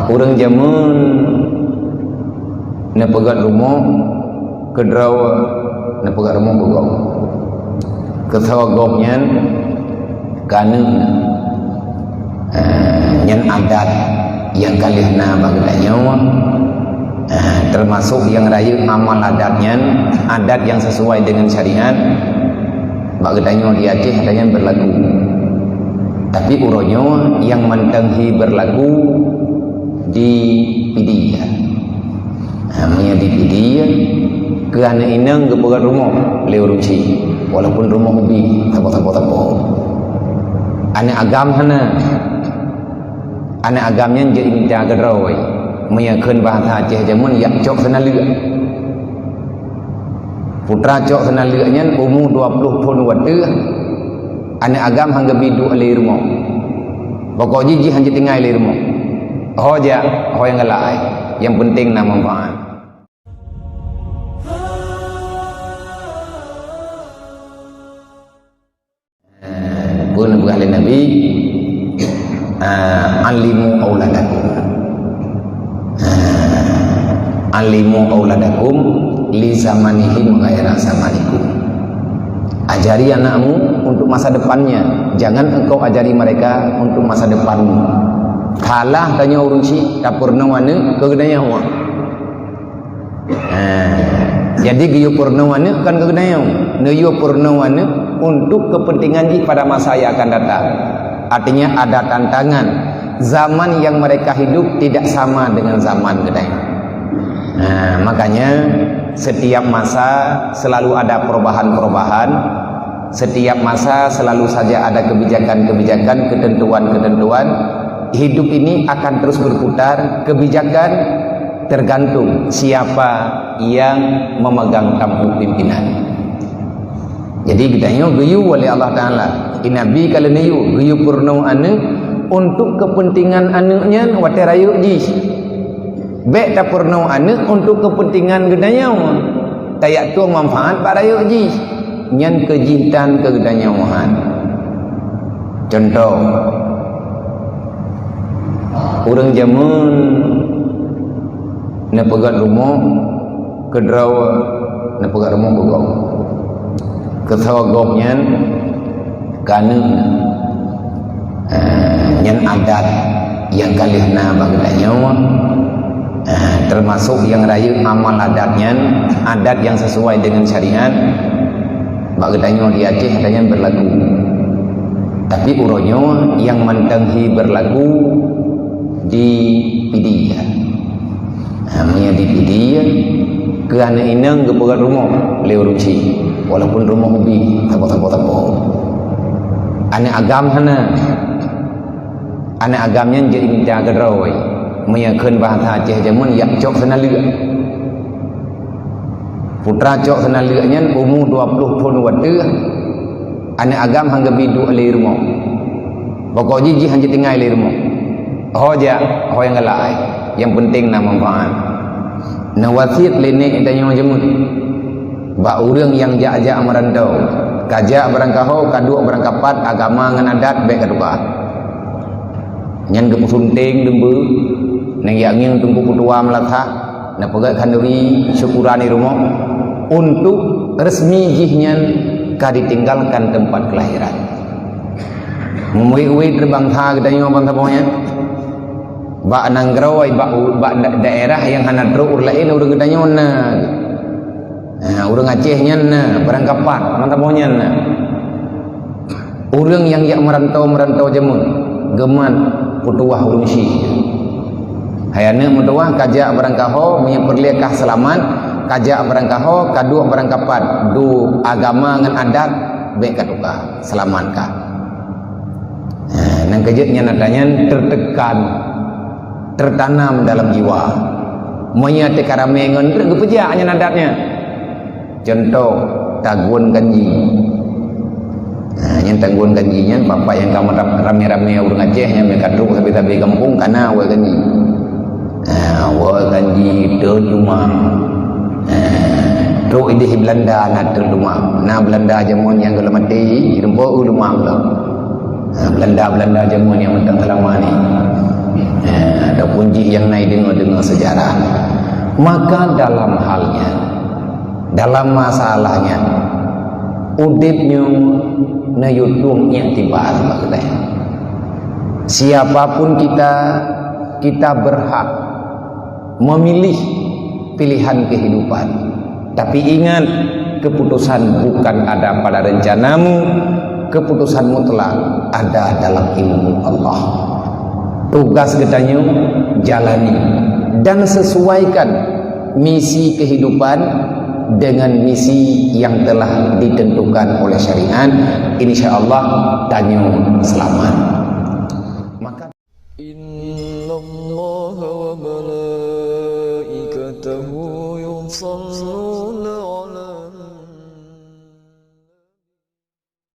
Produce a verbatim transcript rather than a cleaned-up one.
Ureuëng jameun neupeugét rumoh keudroe, neupeugét rumoh keu gob. Keusoe gob nyan keu aneuëk. Ah, nyan adat nyang ka lheueh na bak geutanyoe. Ah, teumasok nyang rayeuk amal adat nyan, adat nyang sesuai dengan syariat. Bak geutanyoe di Aceh, adat nyan berlaku. Tapi uroe nyoe nyang mantong hi berlaku di Pidie. Ha, meunyoe di Pidie, keu aneuëk inong geupeugét rumoh lé ureuëng chik, walaupun rumoh ubit, sapo-sapo-sapo. Aneuëk agam hana. Aneuëk agam nyan jeuet mita keudroe. Meunyoe kheun bahasa Aceh jameun, jak cok seunaleuek. Putra cok seunaleuek nyan umu dua ploh thon watée, aneuëk agam han geubi duek lé rumoh. Pokok jih, jih han jitinggai lé rumoh. Ho jak, ho nyang galak ai. Nyang penting na manfaat. Peue neupeugah lé Nabi, ah, "Allimu auladakum." Ah, "Allimu auladakum li zamanihim ghaira zamanikum." Ajari anakmu untuk masa depannya, jangan engkau ajari mereka untuk masa depanmu. Salah tanyoe ureuëng chik tapeurunoe aneuëk keu geutanyoe. Ha, jadi geuyue peurunoe aneuëk kon keu geutanyoe. Neuyue peurunoe aneuëk untuk kepentingan jih pada masa yang akan datang. Artinya ada tantangan. Zaman yang mereka hidup tidak sama dengan zaman geutanyoe. Ha, makanya setiap masa selalu ada perubahan-perubahan. Setiap masa selalu saja ada kebijakan-kebijakan, ketentuan-ketentuan. Hidup ini akan terus berputar, kebijakan tergantung siapa yang memegang tampuk pimpinan. Jadi geutanyoe geuyue oleh Allah Taala. Di Nabi ka lheueh neuyue, geuyue peurunoe aneuëk untuk kepentingan aneuëk nyan watée rayeuk jih. Bék tapeurunoe aneuëk untuk kepentingan geutanyoe. Tajak tueng manfaat bak rayeuk jih. Nyan keu jih tan keu geutanyoe han. Contoh, ureuëng jameun neupeugét rumoh keudroe, neupeugét rumoh keu gob. Keusoe gob nyan keu aneuëk. Ah, nyan adat nyang ka lheueh na bak geutanyoe. Ah, teumasok nyang rayeuk amal adat nyan, adat nyang sesuai dengan syariat. Bak geutanyoe di Aceh, adat nyan berlaku. Tapi uroe nyoe nyang mantong hi berlaku di Pidie. Ha, meunyoe di Pidie, keu aneuëk inong geupeugét rumoh lé ureuëng chik, walaupun rumoh ubit, sapo-sapo-sapo. Aneuëk agam hana. Aneuëk agam nyan jeuet mita keudroe. Meunyoe kheun bahasa Aceh jameun, jak cok seunaleuek. Putra cok seunaleuek nyan umu dua ploh thon watée, aneuëk agam han geubi duek lé rumoh. Pokok jih, jih han jitinggai lé rumoh. Ho jak, ho nyang galak ai. Nyang penting na manfaat. Neuwasiet lé nék tanyoe jameun bak ureuëng nyang jak-jak meurantau, ka jak barangkaho, ka duek barangkapat, agama ngon adat bék ka tuka. Nyan geupeusunteng deumbeue, nang jak ngieng teungku peutuwa meulasah, neupeugét khanduri syukuran di rumoh untuk resmi jih nyan ka ditinggalkan tempat kelahiran. Meuwéh-wéh bansa geutanyoe bansa boh nyan, bak nanggroe, bak, bak da-, daerah nyang hana trok ureuëng laén, ureuëng geutanyoe na. Ha, ureuëng Aceh nyan na, barangkapat, bansa boh nyan na. Ureuëng nyang jak meurantau-meurantau jameun, geumat peutuwah ureuëng chik. Hai aneuëk meutuwah, ka jak barangkaho, meunyoe peureulée kah seulamat, ka jak barangkaho, ka duek barangkapat, du agama ngon adat, bék ka tuka, seulamat kah. Ha, nyang keujeuet nyan atra nyan tertekan, tertanam dalam jiwa. Meunyoe teuka ramé ngon treuk geupeujak nyan adat nyan. Contoh, tagun ganji. Ha, nyan tagun ganji nyan, bapak nyang ka ramé-ramé ureuëng Aceh nyan, meuka trok sabe-sabe gampông kana woe ganji. Ha, woe ganji teut lumang. Ha, trok idéh Belanda na teut lumang. Na Belanda jameun nyang geuleumaté, ireumpok lumang lom. Ha, Belanda-Belanda jameun nyang mantong seulama ni. Eh, ataupun jih nyang na deungoe-deungoe sejarah. Maka dalam hal nyan, dalam masalah nyan, udeb nyoe neuyue tueng iktibar bak geutanyoe. Siapapun kita, kita berhak memilih pilihan kehidupan. Tapi ingat, keputusan bukan ada pada rencanamu, keputusan mutlak ada dalam ilmu Allah. Tugas geutanyoe jalani dan sesuaikan misi kehidupan dengan misi yang telah ditentukan oleh syariat. Insya Allah tanyoe selamat.